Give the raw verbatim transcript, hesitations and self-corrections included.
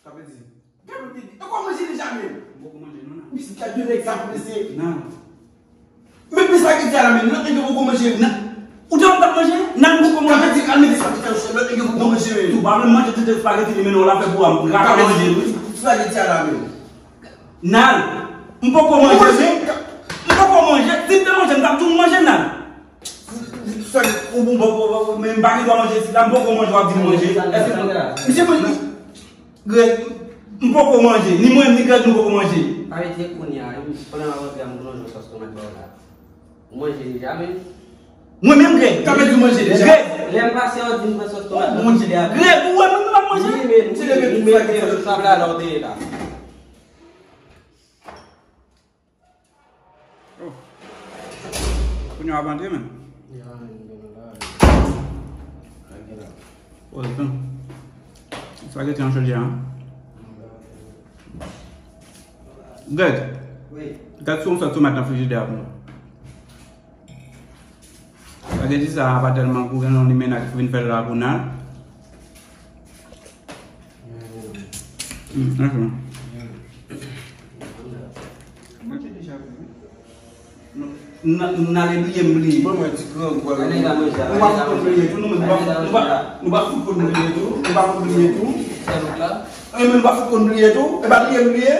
Sa vle di, gade ou te di, e kò manje deja menm? M poko manje non, nan. Misye gade de nèg sa prese. Nan. Men, men sa ki di a la menm, lòt nèg yo poko manje. Nan. Ou te wè m t ap manje? Nan, m poko manje. Sa vle di, al mete spageti a, lòt nèg yo poko manje menm. Tou pa vle manje tout spageti li mennen w la fè pou a, m raka manje l, wi. Spageti a la menm. Nan. M poko manje, men. M poko manje. Si m te manje, m t ap di w m manje, nan. Sa, ou bon, bon, bon, bon, men m pa gen dwa manje isit la, m poko manje, w ap di m manje. Èske misye manje? Greg, m poko manje. Ni mwen, ni Greg, nou poko manje. Arete kounye a, wi. Pandan m ap rantre a, m pran yon sòs tomat ba w la. Ou manje deja, men. Mwen menm, Greg. Sa vle di manje deja? Greg. Lè m pase, w di m pran sòs tomat, m manje deja. Greg, ou wè mwen, m ap manje? Wi, men ou mete sou tab la, la w te ye la. Oh. Kounye a w ap antre, men. Ya, men, men, men, men. Oh, bon. Spageti an chòlye a. Greg, wi. Gad si w sòt tomat nan frijidè a pou mwen. Spageti sa a pa tèlman gou, gen yon limena ki vin fè l la pou nan. Mm, ok. N, n ale bliye m bliye. Bon, mwen ti grangou a. Nou pa fout konn bliye tou, nou menm, nou pa, nou pa, nou pa fout konn bliye tou, nou pa konn bliye tou. E, men nou pa fout konn bliye tou, e pa bliye m bliye.